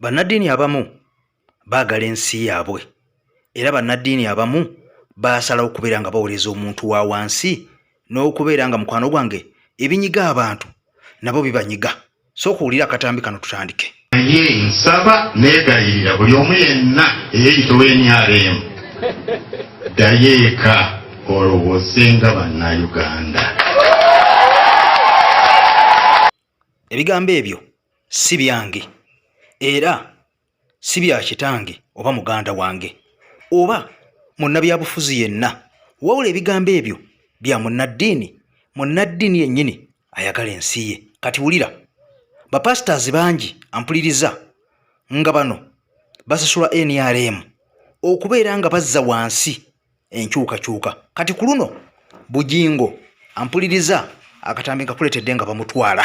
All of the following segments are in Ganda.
Bannaddiini abamu baagala ensi yaabwe era bannaddiini abamu baasalawo okubeera nga baweereza omuntu wa wansi n'okubeera nga mukwano gwange ebinyiga abantu nabo bibanyiga. Sooka owulire akatambi kano tutandike. Naye nsaba neegayirira buli omu yenna eyeeyita owa nrm ddayo eka olowooze nga Bannayuganda. Ebigambo ebyo si byange era si bya kitange oba muganda wange oba munnabyabufuzi yenna, wabula ebigambo ebyo bya munnaddiini, munnaddiini yennyini ayagala ensi ye. Kati wulira, bapasitaazi bangi ampuliriza nga bano basasulwa NRM okubeera nga bazza wansi enkyukakyuka. Kati ku luno Bugingo ampuliriza akatambi nkakuleetedde nga bamutwala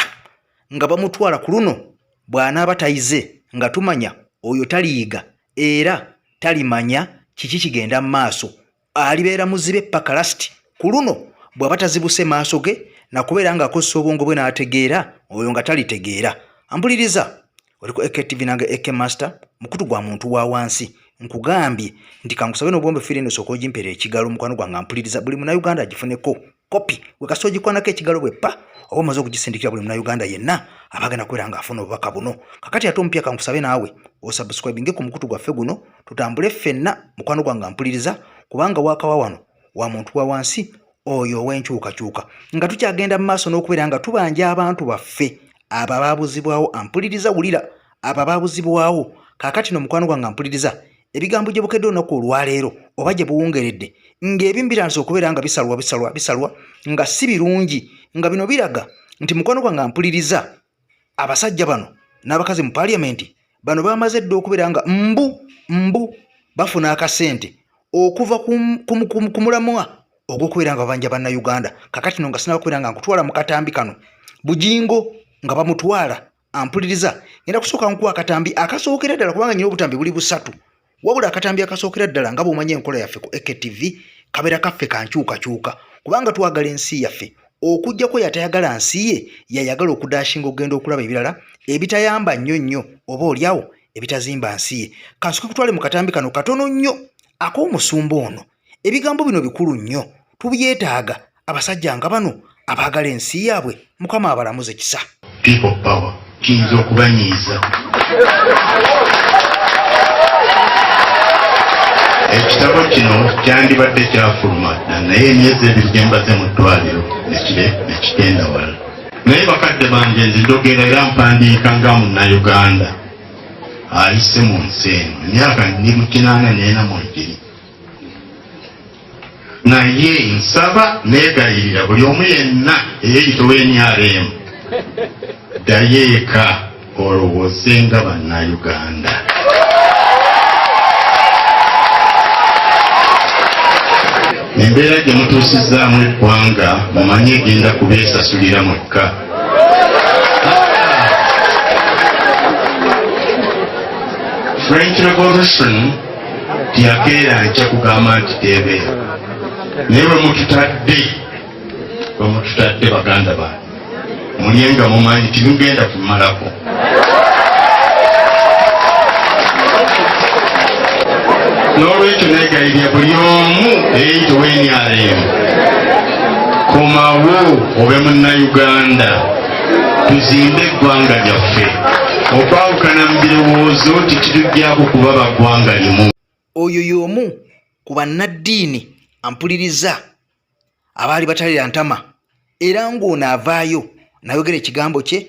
nga bamutwala ku luno bw'anaaba tayize nga tumanya oyo taliyiga era talimanya kiki kigenda mu maaso, alibeera muzibe paka lasiti. Ku luno bw'aba tazibuse maaso ge nakubeera ng'akozesa obwongo bwe n'ategeera, oyo nga talitegeera. Ampuliriza oli ku AKTV nange AK Master, mukutu gwa muntu wa wansi. Nkugambye nti kankusabe n'obwombe fiiri eno sooka ogimpeera ekigalo mukwano gwange ampuliriza, buli Munnayuganda agifuneko kopi gwe kasita ogikwanako ekigalo bwe ppa oba omaze okugisindikira buli Munnayuganda yenna aba agenda kubeera ng'afuna obubaka buno. Kakati ate omupya kankusabe naawe osubscribinge ku mukutu gwaffe guno tutambule ffenna mukwano gwange ampuliriza, kubanga wakawa wano wa muntu wa wansi oyo ow'enkyukakyuka nga tukyagenda mu maaso n'okubeera nga tubanja abantu baffe abo abaabuzibwawo. Ampuliriza wulira, abo abaabuzibwawo. Kaakati no mukwano gwange ampuliriza, ebigambo gye bukedde olunaku olwaleero oba gye buwungeredde ng'ebimu bitandise okubeera nga bisalwa bisalwa bisalwa nga si birungi, nga bino biraga nti mukwano gwange ampuliriza, abasajja bano n'abakazi mu paaliyamenti bano bamaze dda okubeera nga mbu mbu bafuna akasente okuva ku mulamwa ogw'okubeera nga babanja Bannayuganda. Kakati no nga sinaba kubeera nga nkutwala mu katambi kano, Bugingo nga bamutwala ampuliriza, ngenda kusooka nkuwa akatambi akasookera ddala kubanga nyina obutambi buli busatu, wabula akatambi akasookera ddala nga bw'omanyi enkola yaffe ku AKTV kabeera kaffe kankyukakyuka kubanga twagala ensi yaffe. Okuggyako yatayagala nsi ye yayagala okudashinga okugenda okulaba ebirala ebitayamba nnyo nnyo oba olyawo ebitazimba nsi ye. Kansooke kutwale mu katambi kano katono nnyo ak'omusumba ono. Ebigambo bino bikulu nnyo, tubyetaaga abasajja nga bano abaagala ensi yaabwe. Mukama abalamuze kisa. People power kiyinza okubanyiiza. Ekitabo kino kyandibadde kyafuluma dda naye emyezi ebiri gye mbaze mu ddwaliro nekire nekigenda wala. Naye bakadde bange nze njogera era mpandiika nga Munnayuganda ayise mu nsi eno emyaka ndi mu 84 mwegiri. Naye nsaba neegayirira buli omu yenna eyeeyita owa nrm ddayo eka olowooze nga Bannayuganda. Embeera gye mutuusizzaamu eggwanga mumanye egenda kubeesasulira mwekka. French Revolution tiyakeera nkya kugamba nti teebeera, naye bwe mututadde bwe mututadde baganda bange mulye nga mumanyi timugenda kumalako. N'olwekyo neegayirira buli omu eyeyita owa NRM komawo obe Munnayuganda tuzimbe eggwanga lyaffe. Okwawukana mu birowoozo tekituggyako kuba ba ggwanga limu. Oyo y'omu ku bannaddiini ampuliriza abaali batalira ntama era ng'ono avaayo n'ayogera ekigambo kye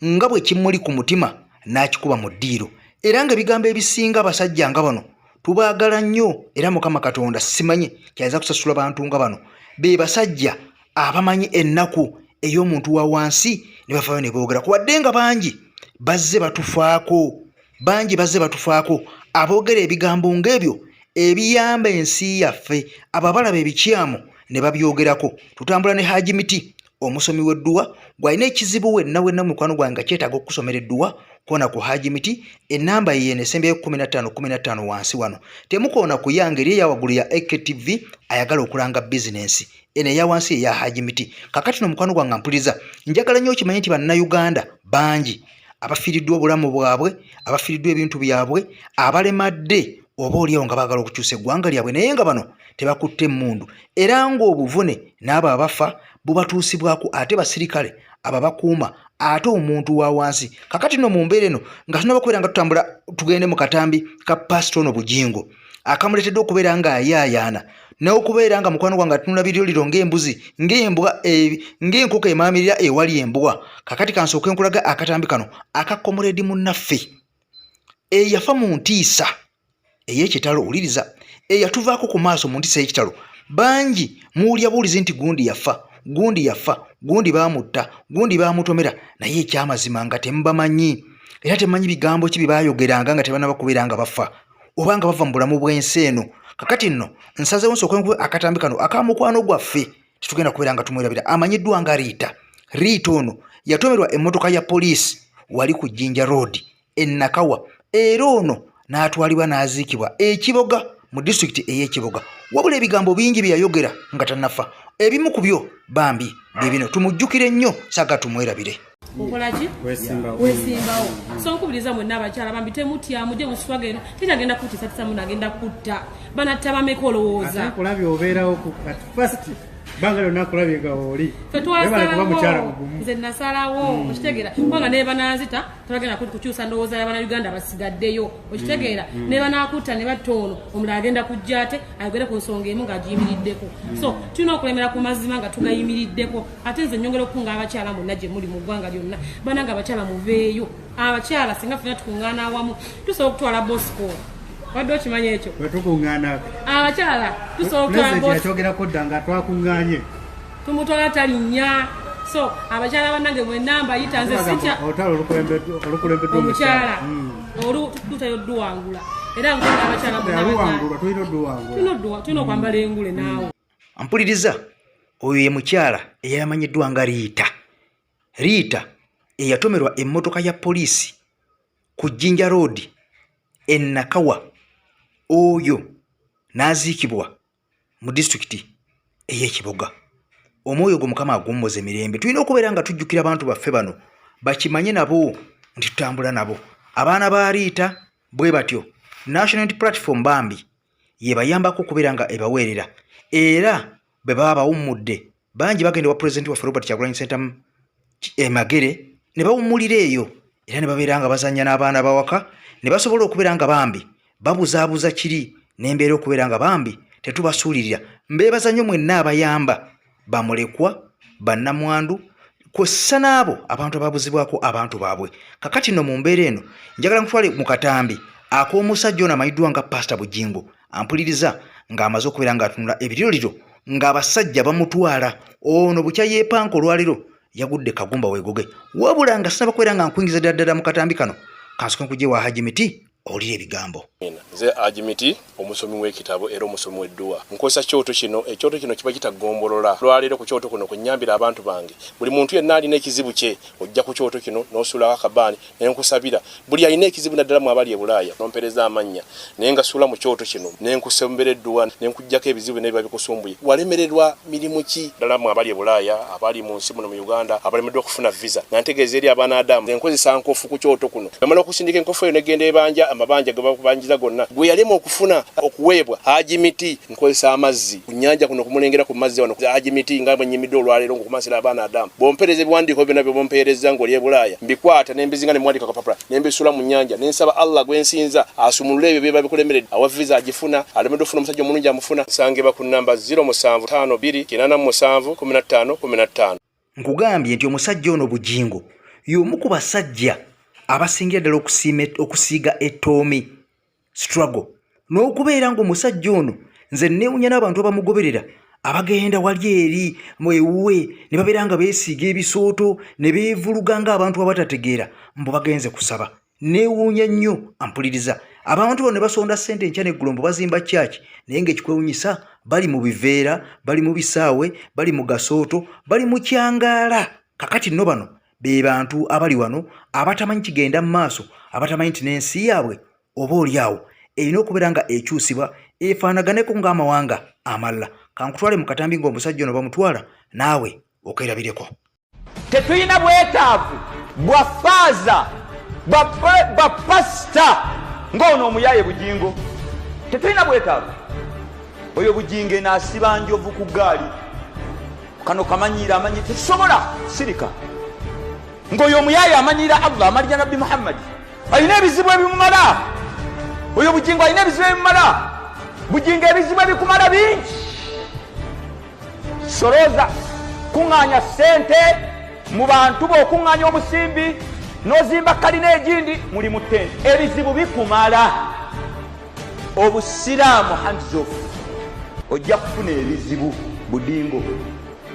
nga bwe kimuli ku mutima n'akikuba mu ddiiro, era ng'ebigambo ebisinga abasajja nga bano tubaagala nnyo era Mukama Katonda simanyi kyayinza kusasula bantu nga bano. Be basajja abamanyi ennaku ey'omuntu wa wansi ne bavaayo ne boogera ku wadde nga bangi bazze batufaako, bangi bazze batufaako aboogera ebigambo ng'ebyo ebiyamba ensi yaffe, abo abalaba ebikyamu ne babyogerako. Tutambula ne Haji Miti omusomi w'edduwa gw'alina ekizibu wenna wenna mukwano gwange nga kyetaaga okukusomera edduwa koona ku Haji Miti, ennamba ye yeno esembyeyo 15 15 wansi wano. Temukoona ku yange eri eya waggulu ya AKTV ayagala okulanga bizinensi eno eya wansi eya Haji Miti. Kakati no mukwano gwange ampuliriza, njagala nnyo okimanye nti Bannayuganda bangi Abafiiriddwa obulamu bwabwe, abafiiriddwa ebintu byabwe, abalemadde oba oliawo nga baagala okukyusa eggwanga lyabwe, naye nga bano tebakutte emmundu, era ng'obuvune n'abo abafa bubatuusibwako, ate basirikale ababakuuma, ate omuntu wa wansi. Kakati no mu mbeera eno nga tunaba kubeera nga tutambula tugende mu katambi ka Pasita ono Bujingo akamuleetedde okubeera ng'ayaayaana n'okubeera nga mukwano gwange atunula biryoliro ng'embuzi, ng'embwa, ng'enkoko emaamirira ewali embwa. Kakati kansooke nkulaga akatambi kano aka komuleedi munnaffe eyafa mu ntiisa ey'ekitalo. Wuliriza, eyatuvaako ku maaso mu ntiisa ey'ekitalo. Bangi muwulira buwulizi nti gundi yafa, gundi yafa, gundi baamutta, gundi baamutomera, naye ekyamazima nga temubamanyi era temumanyi bigambo ki bye baayogeranga nga tebanaba kubeera nga bafa oba nga bava mu bulamu bw'ensi eno. Kakati nno nsazeewo nsooke nkuwe akatambi kano aka mukwano gwaffe, tetugenda kubeera nga tumwerabira, amanyiddwa nga Riita. Riita ono yatomerwa emmotoka ya poliisi wali ku Jinja Road e Nakawa, era ono n'atwalibwa n'aziikibwa e Kiboga mu disitulikiti ey'e Kiboga. Wabula ebigambo bingi bye yayogera nga tannafa, ebimu ku byo bambi bye bino. Tumujjukire nnyo, saga tumwerabire. Okolaki? Wesimbawo. So nkubiriza mwenna abakyala bambi, temutya, mujje mu swaga eno. Tekyagenda kutiisatiisa muno, agenda kutta banatta bameka olowooza? Kulabye obeerawo at first banga lyonna kulabye nga oli. Fe twasalawo, nze nasalawo, okitegeera, kubanga ne bananzita tebagenda kukyusa ndowooza y'Abannayuganda basigaddeyo, okitegeera. Ne banakutta ne batta ono, omulala agenda kujja ate ayogere ku nsonga emu ng'agiyimiriddeko. So tulina okulemera ku mazima nga tugayimiriddeko. Ate nze nyongera okukunga abakyala mwonna gye muli mu ggwanga lyonna, bananga abakyala muveeyo. Abakyala singa ffena tukuŋŋaana awamu, tusobola okutwala Bosco. Wadde okimanya ekyo? Bwe tukuŋŋaana abakyala tusobola okutwala Bosco. Yakyogerako dda nga twakuŋŋaanye. Tumutwala talinnya. So abakyala bannange mwenna mbayita, nze sitya. Olutalo olukulembeddwa omukyala olu tutayo dduwangula, era nkunga abakyala mwenna. Yaluwangulwa, tulina odduwangula. Tulina okwambala engule naawe. Mpuliriza, oyo ye mukyala eyamanyiddwa nga Riita. Riita eyatomerwa emmotoka ya poliisi ku Jinja Road e Nakawa, oyo n'aziikibwa mu disitulikiti ey'Ekiboga. Omwoyo gwo Mukama agummuza emirembe. Tulina okubeera nga tujjukira abantu baffe bano, bakimanye nabo nti tutambula nabo. Abaana ba Riita bwe batyo, National Unity Platform bambi yebayambako okubeera nga ebaweerera, era bwe baba bawummudde bangi bagenda wa pulezidenti waffe Robert Kyagulanyi Ssentamu e Magere ne bawummulira eyo, era ne babeera nga bazannya n'abaana bawaka ne basobola okubeera nga bambi babuzaabuza kiri n'embeera okubeera nga bambi tetubasuulirira. Mbeebaza nnyo mwenna abayamba bamulekwa, bannamwandu, kw'ossa n'abo abantu ababuzibwako abantu baabwe. Kakati nno mu mbeera eno njagala nkutwale mu katambi ak'omusajja ono amanyiddwa nga Pasita Bujingo, ampuliriza, ng'amaze okubeera ng'atunula ebiriroliro ng'abasajja bamutwala. Ono bukya yeepanka olwaleero yagudde kagumba weegoge. Wabula nga sinaba kubeera nga nkuyingiza ddala ddala mu katambi kano, kansooke nkugye wa Haji Miti owulire ebigambo. Nze Haji Miti, omusomi w'ekitabo era omusomi w'edduwa. Nkozesa kyoto kino. Ekyoto kino kiba kitagombolola. Olwaleero ku kyoto kuno kwenyambira abantu bange. Buli muntu yenna alina ekizibu kye, ojja ku kyoto kino n'osuulako akabaani nenkusabira. Buli alina ekizibu, naddala mu abali e Bulaaya, nompereza amannya naye nga suula mu kyoto kino nenkusembera edduwa nenkuggyako ebizibu byonna ebiba bikusumbuye. Walemererwa mirimu ki? Ddala mu abali e Bulaaya, abali mu nsi muno mu Uganda, abalemeddwa okufuna visa, nga ntegeeza eri abaana adamu, nkozesa nkofu ku kyoto kuno. Bamala okusindika enkofu eyo negenda ebanja amabanja ge bakubanjiza gonna. Gwe yalema okufuna okuweebwa, Haji Miti, nkozesa amazzi ku nnyanja kuno kumulengera ku mazzi wano. Haji Miti, nga bwe nnyimidde olwaleero ng'okumansira abaana adamu, bw'ompeereza ebiwandiiko byonna by'obompeereza ng'oli e Bulaaya, mbikwata ne mbizinga ne muwandiika kapapula ne mbisuula mu nnyanja ne nsaba Allah gwe nsinza asumulule ebyo byeba bikulemeredde. Awa visa agifuna, alemeddwa okufuna omusajja omulungi amufuna. Nsangibwa ku nnamba 0752 87 15 15. Nkugambye nti omusajja ono Bujingo y'omu ku basajja abasingira ddala okusiiga ettoomi struggle, n'okubeera ng'omusajja ono nze neewunya n'abantu abamugoberera abagenda wali eri ewuwe ne babeera nga beesiiga ebisooto ne beevuluga ng'abantu abatategeera mbu bagenze kusaba. Neewuunya nnyo, ampuliriza, abantu bano ne basonda ssente enkya n'eggulo mbu bazimba kyaki, naye ng'ekikwewunyisa bali mu biveera, bali mu bisaawe, bali mu gasooto, bali mu kyangaala. Kakati nno bano be bantu abali wano abatamanyi kigenda mu maaso, abatamanyi nti n'ensi yaabwe oba oli awo erina okubeera nga ekyusibwa efaanaganeko ng'amawanga amalala. Kankutwale mu katambi ng'omusajja ono bamutwala, naawe okerabireko. Tetulina bwetaavu bwa faaza. Bapasita ngaono omuyaye Bujingo tetulina bwetaavu. Oyo Bujingo eno asiba njovu ku gaali, kano kamanyiira amanyi tetusobola sirika. Ngaoyo omuyaye amanyiira Allah, amalira Nabbi Muhammadi, alina ebizibu ebimumala. Oyo Bujingo alina ebizibu ebimumala. Bujingo, ebizibu ebikumala bingi. Solooza, kuŋŋaanya ssente mu bantu b'okuŋŋaanya omusimbi n'ozimba kalina egindi muli mu tente. Ebizibu bikumala. Obusiraamu hands off, ojja kufuna ebizibu. Budingo,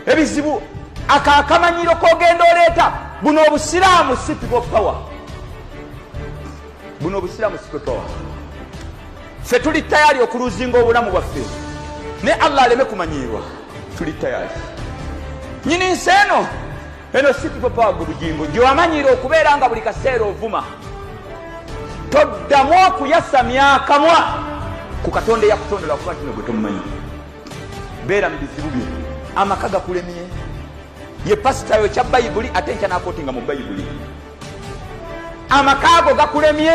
ebizibu akakamanyiro kogenda oleeta. Buno obusiraamu si people power, buno obusiraamu si people power. Ffe tuli tayali okuluzinga obulamu bwaffe ne Allah aleme kumanyiirwa, tuli tayali. Nyini nsi eno, eno si people power. Gwe Bugingo gyewamanyiira okubeera nga buli kaseera ovuma, toddamu okuyasamya akamwa ku Katonda eyakutondola, kuba ntino gwe tomumanyi. Beera mu bizibu byo, amaka gakulemye. Ye pasita yokya Bayibuli, ate nkya nakotinga mu Bayibuli. Amaka ago gakulemye,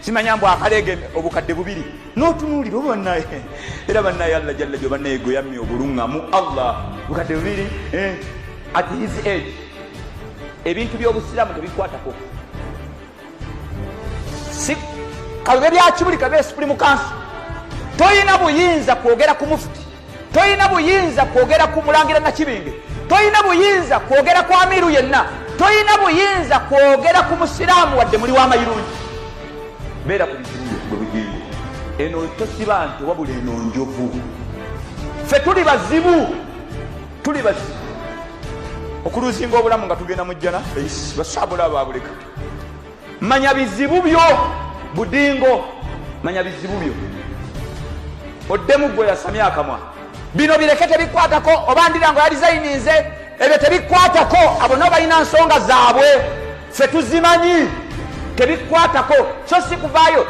simanya mbu akaleege obukadde 2 n'otunuulira oba bannaye. Era bannaye, Allah jalla gyo bannaye gwe yammye obuluŋŋamu. Allah, bukadde 2, eh, at his age ebintu by'obusiraamu tebikwatako. Si kabibe byakibuli, kabibe supreme council. Toyina buyinza kwogera ku mufuti, toyina buyinza kwogera ku mulangira Nakibinge, toyina buyinza kwogera ku amiru yenna, toyina buyinza kwogera ku musiraamu wadde muli w'amayirungi. Beera ku bizibu bwe. Bugingo, eno tosiba nte, wabula eno njovu. Ffe tuli bazibu, tuli bazibu okuluzinga obulamu nga tugenda mu jjana. Basaabula babuleka. Manya bizibu byo, Budingo, manya bizibu byo, oddemu gwe yasamya akamwa. Bino bireke, tebikwatako. Oba ndira nga yalizayininze, ebyo tebikwatako. Abo nabo balina nsonga zaabwe, ffe tuzimanyi, tebikwatako. So si kuvaayo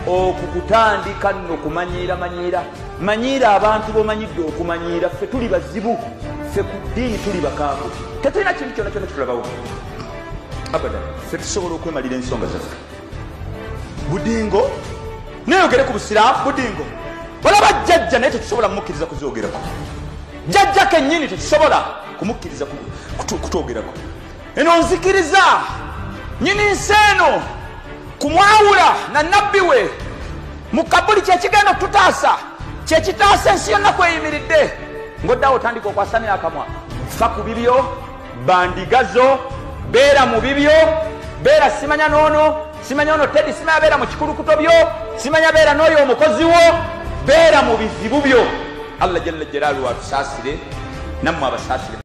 okukutandika nno kumanyiira. Manyiira, manyiira abantu bomanyidde okumanyiira. Ffe tuli bazibu, ffe ku ddiini tuli bakambwe, tetulina kintu kyonna kyonna kitulabawo abada. Ffe tusobola okwemalira ensonga zaffe. Budingo, neyogere ku busiraamu. Budingo, olaba jjajja, naye tetusobola mumukkiriza kuzogerako. Jjajja kennyini tetusobola kumukkiriza kutwogerako. Eno nzikiriza nyini nsi eno kumwawula na nabbi we mu kabuli kyekigenda okututaasa, kyekitaasa ensi yonna kweyimiridde. Ng'oddawo otandika okwasamya akamwa, fa ku bibyo, bandigazo, beera mu bibyo, beera simanya noono, simanya ono Tedi, simanya, beera mu kikulukuto byo, simanya, beera n'oyo omukozi wo, beera mu bizibu byo. Allah jalla jalaalu atusaasire, nammwe abasaasire.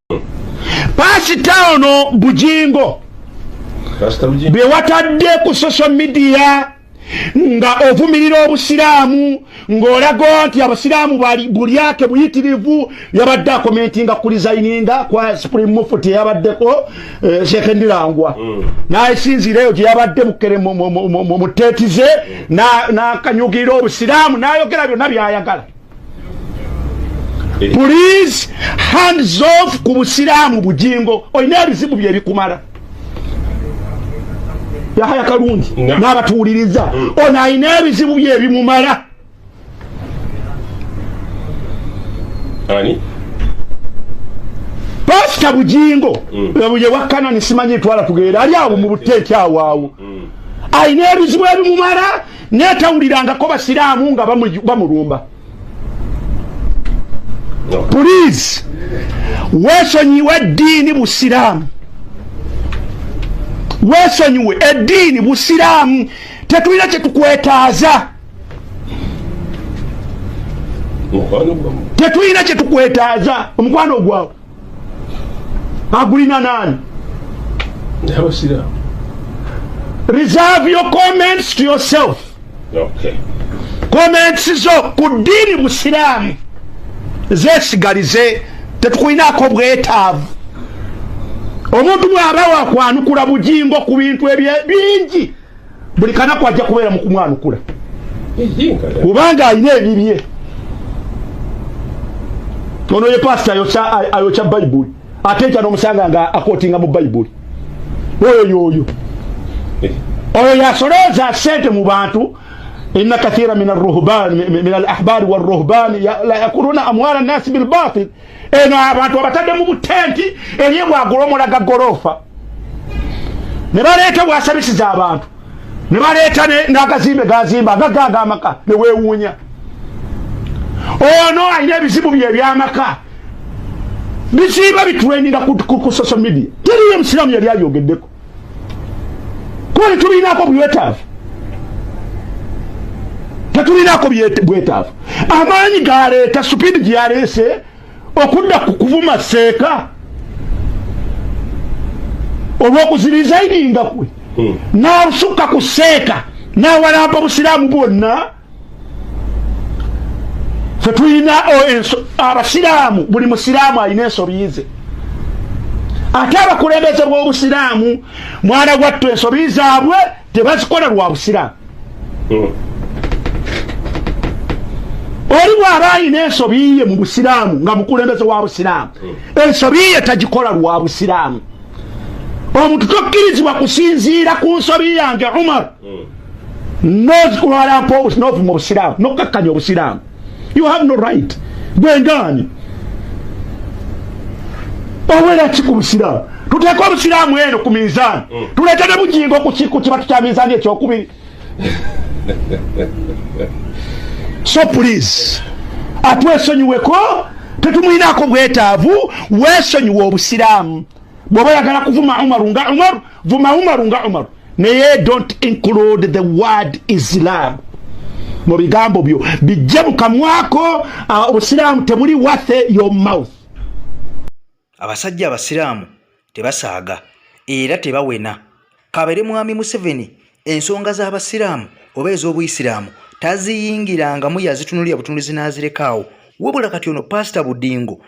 Pasita ono Bujingo, bye watadde ku social media nga ovumirira obusiraamu, ng'olaga nti abasiraamu bali bulyake buyitirivu. Yabadde akomentinga ku resigninga kwa supreme mufti yabaddeko, Sheikh Ndirangwa, nasinziira eyo gye yabadde mu teetize n'akanyugirira obusiraamu, n'ayogera byonna by'ayagala. Please, hands off ku busiraamu. Bujingo, olina ebizibu bye bikumala. Yahaya Kalungi n'abatuwuliriza, ono alina ebizibu bye ebimumala. Ani? Pasita Bujingo ye wa Kanani, simanyi twala tugenda, ali awo mu buteeki awo awo, alina ebizibu ebimumala, naye tawulirangako basiraamu nga bamulumba. Please, weesonyiwe eddiini busiraamu, weesonyiwe eddiini busiraamu, tetulina kyetukwetaaza. Mukwano gwammwe. Tetulina kyetukwetaaza. Omukwano gwawe agulina naani? Abasiraamu. Reserve your comments to yourself. Comments zo ku ddiini busiraamu zesigalize, tetukulinako bwetaavu. Omuntu bw'aba wakwanukula Bujingo ku bintu ebye bingi, buli kanaku ajja kubeera mu kumwanukula, kubanga alina ebibye. Ono ye pasita ayokya Bayibuli, ate nkya n'omusanga nga akotinga mu Bayibuli. Oyo yoyo. Oyo yasolooza sente mu bantu. Inna kathira min arruhban min alahbari warruhbani la yakuluna amwala nnasi bilbatil. Eno abantu abatadde mu butenti eri bwagula omulaga gorofa ne baleeta bwasabisiza abantu ne baleeta n'agazimbe gazimba agagaaga amaka ne weewuunya. Ono alina ebizibu bye ebyamaka bisiiba bitreninga ku social media. Teriyo musiraamu yali ayogeddeko kuba tetulinako bwetaavu, tetulinako bwetaavu. Amaanyi galeeta supidi gyaleese okudda ku kuvuma seeka olw'okuzirizayininga kwe n'asukka ku seeka n'awalampa obusiraamu bwonna. Ffe tulina abasiraamu, buli musiraamu alina ensobi ze. Ate abakulembeze bw'obusiraamu mwana wattu ensobi zaabwe tebazikola lwa busiraamu. Oli bw'aba alina ensobi ye mu busiraamu nga mukulembeze wa busiraamu, ensobi ye tagikola lwa busiraamu. Omuntu tokkirizibwa kusinziira ku nsobi yange Umar n'ovuma obusiraamu n'okkakkanya obusiraamu. You have no right. Gwengaani owera ki ku busiraamu? Tuteeke obusiraamu eno ku minzaani, tuleete ne Bugingo ku kibatu kya minzaani ekyokubiri. So please atwesonyiweko, tetumwinaako bwetaavu. Weesonyiwe obusiraamu. Bw'oba oyagala kuvuma Umaru nga Umaru, vuma Umaru nga Umaru, naye don't include the word Islam mu bigambo byo, bijje mu kamwako. Obusiraamu tebuli worth your mouth. Abasajja abasiraamu tebasaaga era tebawena. Kabeere mwami Museveni, ensonga z'abasiraamu oba ez'obuyisiraamu taziyingirangamu, yazitunulira butunulizi n'azirekaawo. Wabula kati ono Pasita Budingo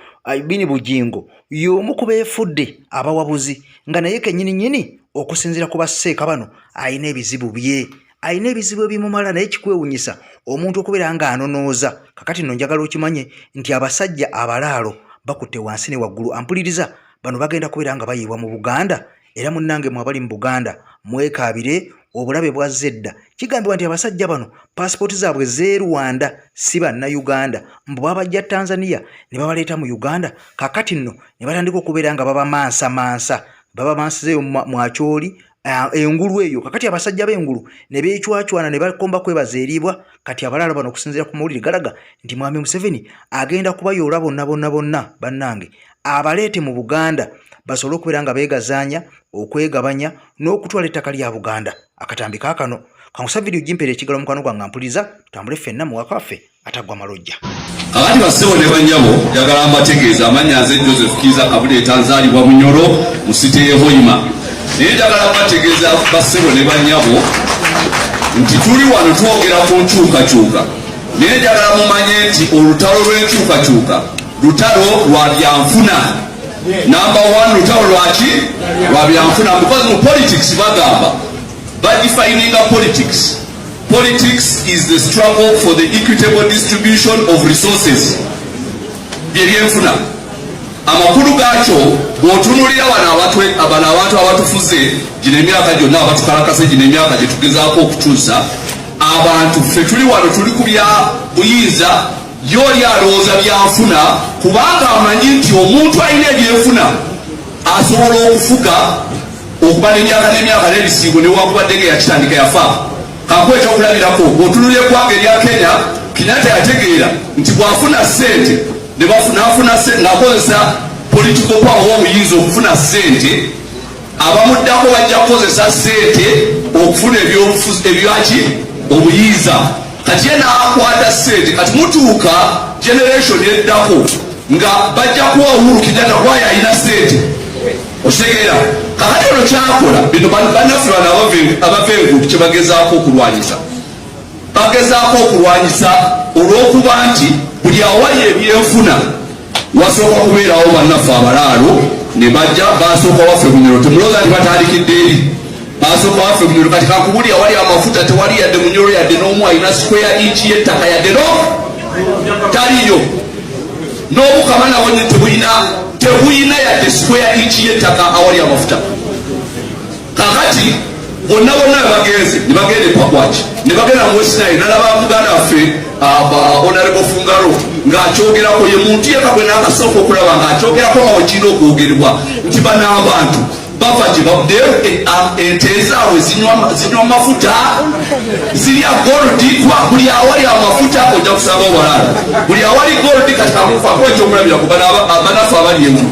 bini Bugingo y'omu ku beefudde abawabuzi, nga naye kennyini nnyini okusinziira ku basseeka bano alina ebizibu bye, alina ebizibu ebimumala. Naye kikwewunyisa omuntu okubeera ng'anonooza. Kakati nno njagala okimanye nti abasajja abalaalo bakutte wansi ne waggulu. Ampuliriza, bano bagenda kubeera nga bayiibwa mu Buganda. Era munnange mwe abali mu Buganda mwekaabire, obulabe bwazze dda. Kigambibwa nti abasajja bano paasipooti zaabwe z'e Rwanda, si bannayuganda. Mbu babajja Tanzania ne babaleeta mu Uganda. Kakati nno ne batandika okubeera nga babamansamansa, babamansizeeyo mwakyoli engulu eyo. Kakati abasajja b'engulu ne beecwacwana ne bakomba kwebaza eriibwa. Kati abalaalo bano okusinziira ku mawulire galaga nti mwami Museveni agenda kubayoola bonna bonna bonna, bannange, abaleete mu Buganda basobole okubeera nga beegazaanya okwegabanya n'okutwala ettaka lya Buganda. Akatambi kaakano kankusa vidiyo gimpeera ekigalo mukwano gwange ampuliza, tutambule ffenna mu waka waffe ataggwa malojja. Kakati bassebo ne bannyabo, njagala mbategeeza amannya. Nze Joseph Kiiza Kabuleeta, nzaalibwa Bunyoro mu site y'e Hoima. Naye njagala mbategeeza bassebo ne bannyabo nti tuli wano twogera ku nkyukakyuka, naye njagala mumanye nti olutalo lw'enkyukakyuka lutalo lwa byanfuna. Number one, lutalo lwaki? Lwa byanfuna. Because mu politics bagamba, badefininga politics, politics is the struggle for the equitable distribution of resources, byebyenfuna. Amakulu gaakyo, bw'otunulira wano bano abantu abatufuze gino emyaka gyonna, abatukalakase gino emyaka gye tugezaako okukyusa abantu, ffe tuli wano tuli ku bya buyinza. Yooli alowooza byanfuna, kubanga amanyi nti omuntu alina ebyenfuna asobola okufuga okuba n'emyaka n'emyaka n'ebisiibo, newankubadde nga yakitandika yafa. Kankuwa ekyokulabirako, bw'otunulira eggwanga erya Kenya, Kenyatta yategeera nti bw'afuna ssente n'afuna ng'akozesa political power oba obuyinza okufuna ssente, abamuddako bajja kukozesa ssente okufuna ebyobufuzi, ebyaki, obuyinza. Kati ye n'akwata ssente. Kati mutuuka generation eddako nga bajja kuwa Uhuru Kenyatta kwayo alina ssente, okitegeera? Kakati ono kyakola bino, bannaffe bano abava enguudo kyebagezaako okulwanyisa, bagezaako okulwanyisa olw'okuba nti buli awali ebyenfuna wasooka kubeerawo bannaffe abalaalo ne bajja basooka waffe Bunyoro. Temulowooza nti batandikidde eri, basooka waffe Bunyoro. Kati kankubuli, awali amafuta tewali yadde Munyoro yadde n'omu alina square inch y'ettaka, yadde no taliyo. N'obukama nabwo tebulina, tebulina yadde square inch y'ettaka awali amafuta. Kakati Bonna bonna bagenze ne bagenda e Pakwach, ne bagenda mu West Nile. Nalaba muganda waffe Honorable Fungaro ng'akyogerako, ye muntu yekka gwe naakasooka okulaba ng'akyogerako nga wekirina okwogerebwa nti bano abantu bava gye naye ente zaabwe zinywa mafuta, zirya gold. Kuba buli awali amafuta ojja kusanga obalaalo, buli awali gold. Kati akuwa ekyokulabirako, banaffe abali emu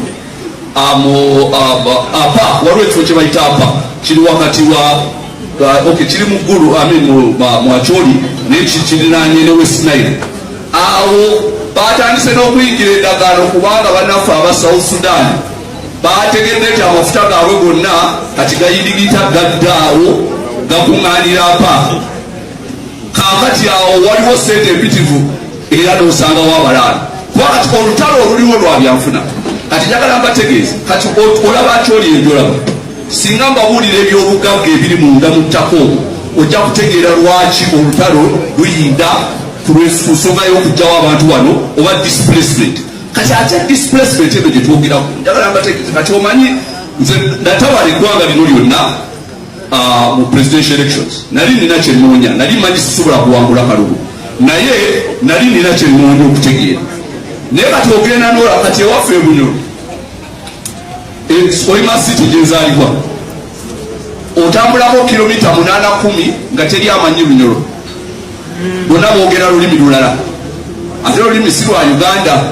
apa, waliwo ekifo kye bayita Apa, kiri wakati wa, okay, kiri mu Ggulu, I mean mu Acholi, naye kirinanye ne West Nile. Awo batandise n'okuyingira endagaano, kubanga bannaffe aba South Sudan bategedde nti amafuta gaabwe gonna kati gayindigita gadda awo, gakuŋŋaanira Apa. Kaakati awo waliwo sente empitivu, era n'osangawo abalaalo, kuba kati olutalo oluliwo lwa byanfuna. Kati njagala mbategeeze, kati olaba Akyoli enjolaba, singa mbabuulira ebyobugagga ebiri munda mu ttaka omwo, ojja kutegeera lwaki olutalo luyinda ku nsonga y'okugjawo abantu bano oba displacement. Kati ate displacement eno gye twogerako, njagala mbategeeze, kati omanyi nze natabala eggwanga lino lyonna mu presidential elections. Nali nina kyenoonya, nali manyi sisobola kuwangula kalulu, naye nali nina kyenoonya okutegeera. Naye kati ogenda nola kati ewaffe eBunyoro, Hoima City gyenzaalibwa, otambulako kilomita 8 10 nga teri amanyi Lunyoro, bonna boogera lulimi lulala, ate olulimi si lwa Uganda.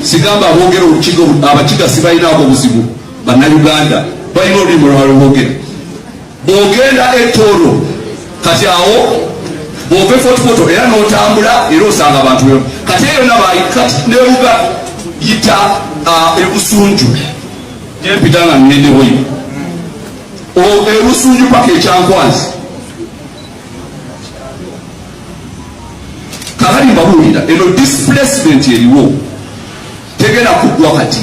Sigamba aboogera Olukiga, Abakiga sibalinaako obuzibu, Bannayuganda balina olulimi olwala lwogera. Bwogenda eTooro, kati awo bwova eFort Portal era n'otambula, era osanga abantu beo. Kati eyo kati nebuga yita eBusunju, gyempita nga ngende Hoima, eBusunju paka eKyankwanzi. Kakati mbabuulira, eno displacement eriwo tegenda kuggwa kati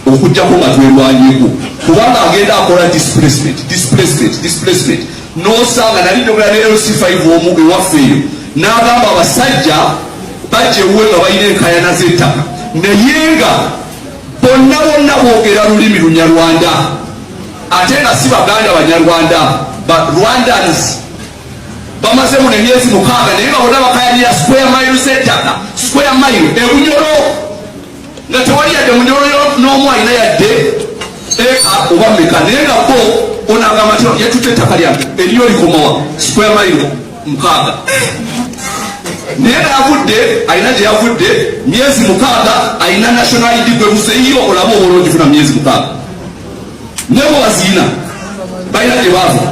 okujjako nga twerwanyeko, kubanga agenda akola displacement, displacement, displacement. Nosanga nali njogera ne LC5 omu ewaffe eyo, n'agamba abasajja bajja ewuwe nga balina enkayana z'ettaka, naye nga bonna bonna boogera lulimi Lunyarwanda, ate nga si Baganda, Banyarwanda ba Rwandans. Bamaze muno emyezi 6, naye nga bonna bakayanira square mile z'ettaka, square mile eBunyoro, nga tewali yadde Munyoro n'omu alina yadde eka oba meka. Naye nga bo onagamba nti yatutte ettaka lyange, eriyo likomawa? Square mile 6, naye nga yavudde, alina gye yavudde myezi 6, alina national ID. Gwe buzeeyo olabe oba olwogifuna myezi 6, naye bo baziina, balina gye baava.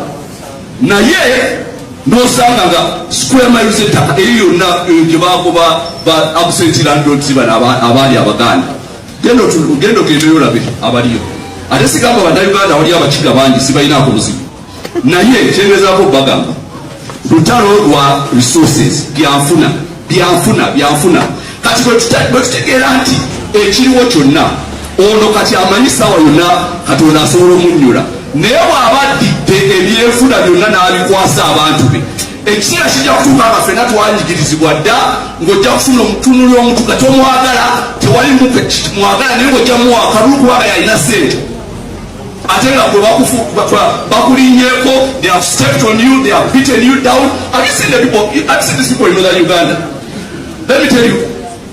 Naye nosanga nga square miles ettaka eyo yonna gye bagoba ba absentee landlords bano abaali Abaganda. Genda ogendeyo olabe abaliyo. Ate sigamba Bannayuganda, wali Abakiga bangi, sibalinaako buzibu, naye kyengezaako bagamba lutalo lwa resources, byanfuna, byanfuna, byanfuna. Kati bwe tutegeera nti ekiriwo kyonna ono kati amanyi saawa yonna Katonda asobola omunnyula, naye bw'aba addidde ebyenfuna byonna n'abikwasa abantu be, ekiseera kijja kutuuka nga ffenna twanyigirizibwa dda, ng'ojja kufuna omutunuli omuntu nga tomwagala, tewali mwagala, naye ng'ojja muwa akalulu kubanga yalina ssente, ate nga gwe bakulinyeeko. They have stepped on you, they have beaten you down. Have you seen the people? Have you seen these people in northern Uganda? Let me tell you,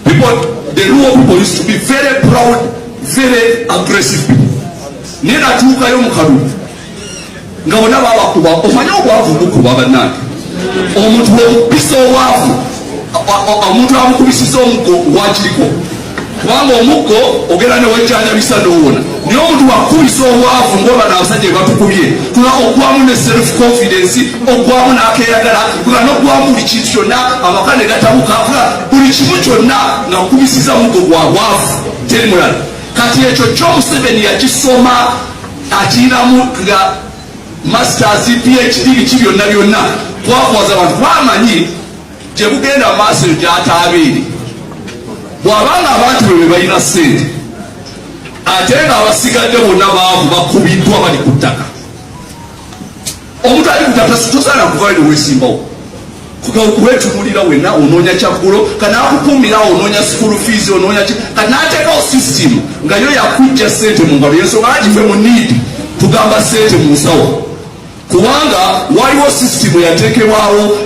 people, the Luo people used to be very proud, very aggressive people, naye natuukayo mu kalulu nga bonna babakuba. Omanye obwavu bukuba, bannange. Omuntu omukubisa obwavu, omuntu amukubisiza omuggo wakiriko, kubanga omuggo ogenda newejjanjabisa nowona, naye omuntu wakubisa obwavu ngaoba abasajja bebatukubye, kuba ogwamu ne self confidence, ogwamu n'akeyagala, kuba nogwamu buli kintu kyonna, amaka ne gatabuka, kuba buli kimu kyonna nga kukubisiza muggo gwa bwavu, teri mulala. Kati ekyo kyo Museveni yakisoma, akirinamu nga masters, PhD, biki byonna byonna, kwakuwaza abantu, kwamanyi gye bugenda maaso eyo gyataabeere. Bw'abanga abantu be be balina ssente, ate nga abasigadde bonna baavu, bakubiddwa, bali ku ttaka. Omuntu ali ku ttaka tosaana kuvayo neweesimbawo, wetunulira wenna, onoonya kyaggulo, kanaakukuumirawo, onoonya school fees, onoonya ki. Kati n'ateekawo system nga yo yakujja ssente mu ngalo. Yensonga lwaki ffe mu need tugamba ssente mu nsawo. Kubanga waliwo sisitimu yateekebwawo.